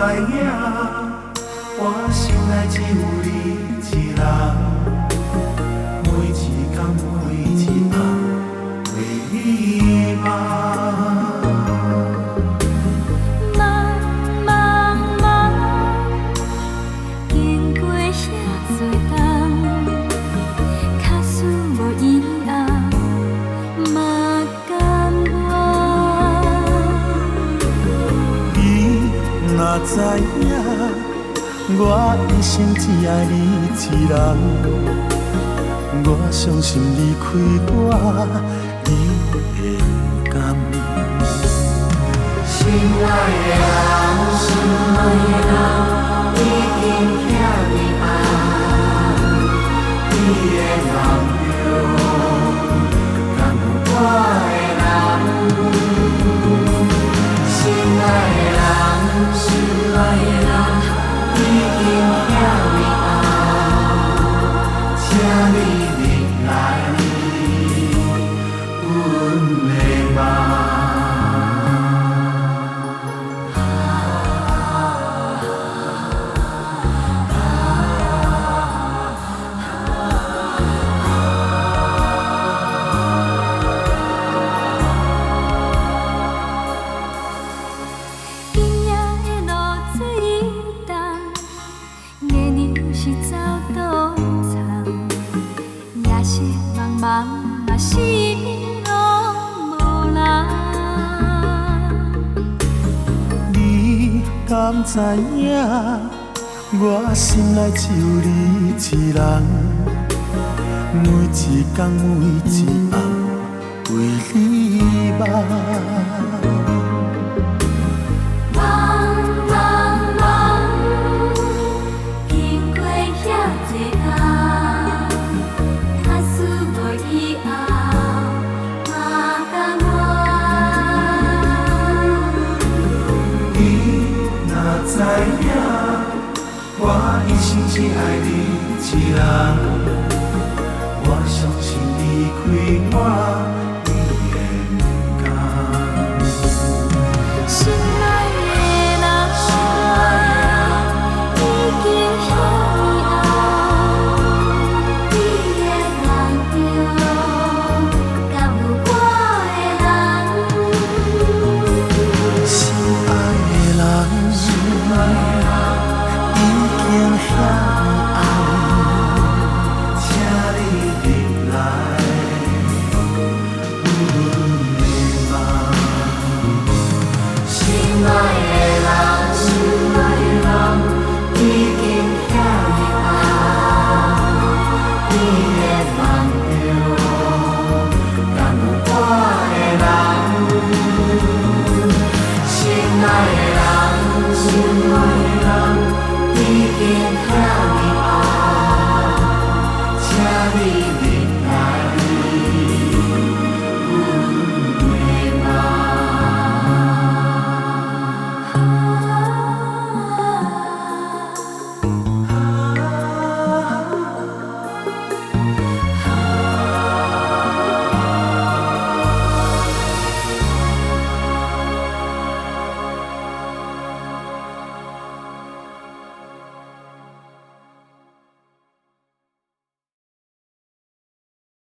影，我心內只有你一人，每一工每一暗為你夢。夢夢夢，經過遐濟冬，假使無以後，嘛甘願。你若知影，我一生只愛你一人，我相信離開我，你會毋甘。心愛的人，心愛的人，已經遐爾暗，你的夢中敢有我的人？心愛的人，心愛的人，已經遐爾暗，請你入來阮的夢。今夜的露水重，月娘是走倒藏，夜色茫茫，嘛四边攏無人。你敢知影？我心內只有你一人，每一工每一暗為你夢。夢夢夢，經過遐濟冬，假使無以後，嘛甘願。你若知影，我一生只愛你一人，我相信離開我，你會毋甘。心愛的人，已經遐爾暗，你的夢中敢有我的人？心愛的人，已經遐爾暗，請你入來阮的夢。心愛的人，心愛的人，已經遐爾暗，你的夢中敢有我的人？心愛的人，心愛的